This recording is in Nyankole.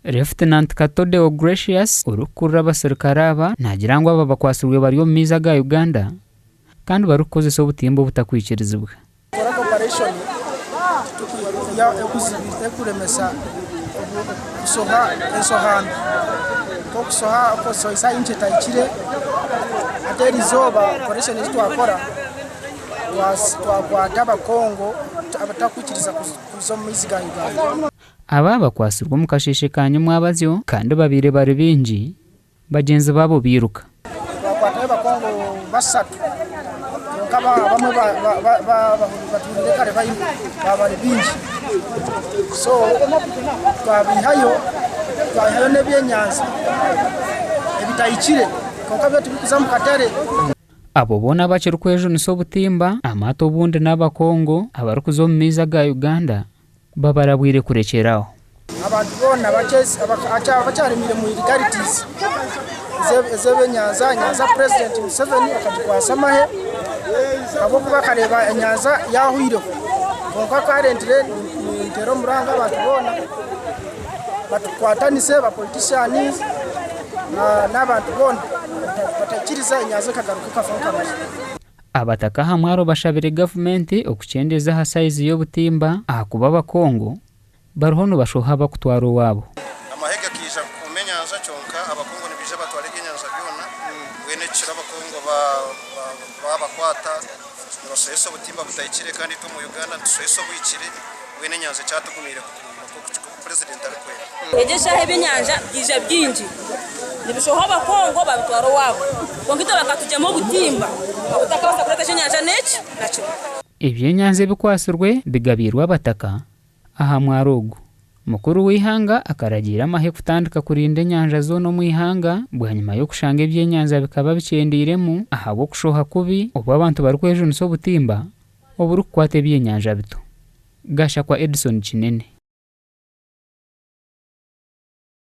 Lieutenant Kato Deogratius orikukurira abaserukare aba naagira ngu aba bakwatsirwe bari omu maizi aga Uganda kandi barikukozesa obutimba obutakwikirizibwa. Tukora operation ekuremesa kushoha enshoha mbi nk'okushoha okushohesa enkye etahikire hati erizooba operation ezi twakora twakwata abakongo abatakwikiriza kuza omu maizi ga Uganda. Aba bakwatsirwe omu kasheeshe ka nyomwabazyo kandi babaire bari baingi, bagyenzi baabo bairuka. Twakwatayo abakongo bashatu kwonka abamwe batwirire kare baaba bari baingi so twabihayo twabihayo n'ebyenyanja ebitahikire kwonka byo tibirikuza omu katare. Abo boona abakirikwejunisa obutimba, amaato obundi n'abakongo abarikuza omu maizi aga Uganda Babarabwire kurekyera aho. Abantu boona abakyaremiire omu illegalities ez'ebyenyanja, enyanja Purezidenti Museveni akagikwasa amahe ahabw'okuba akareeba enyanja yahweireho. Kwonka currently ninteera omuranga abantu boona batukwatanise ba politicians n'abantu boona bataikiriza enyanja ekagaruka ekafa nka biri. Abataka aha mwaro bashabire gavumenti okukyendeeza aha sayizi y'obutimba ahakuba Abakongo bariho nibashoha bakutwara owaabo. Amahe gakaija kukuuma enyanja kyonka Abakongo nibaija batwara ebyenyanja byona. Mbwenu ekiro Abakongo babakwata nibashohesa obutimba butahikire kandi itwe omu Uganda nitushohesa obuhikire mbwenu enyanja ekyatugumiire kukuuma nk'oku Purezidenti arikwenda. Egi eshaaha ebyenyanja byaija bingi nibishoha abakongo babitwara owaabo kwonka itwe bakatugyamu obutimba obutakabaasa kureeta ekyenyanja neki na kimwe. Ebyenyanja ebikwatsirwe bigabiirwe abataka aha mwaro ogu. Mukuru w'eihanga akaragiira amahe kutandika kurinda enyanja zoona omu ihanga bwanyima y'okushanga ebyenyanja bikaba bikyendeiremu ahabw'okushoha kubi obu abantu barikwejunisa obutimba oburikukwata ebyenyanja bito. Gashakwa Edson Kinene.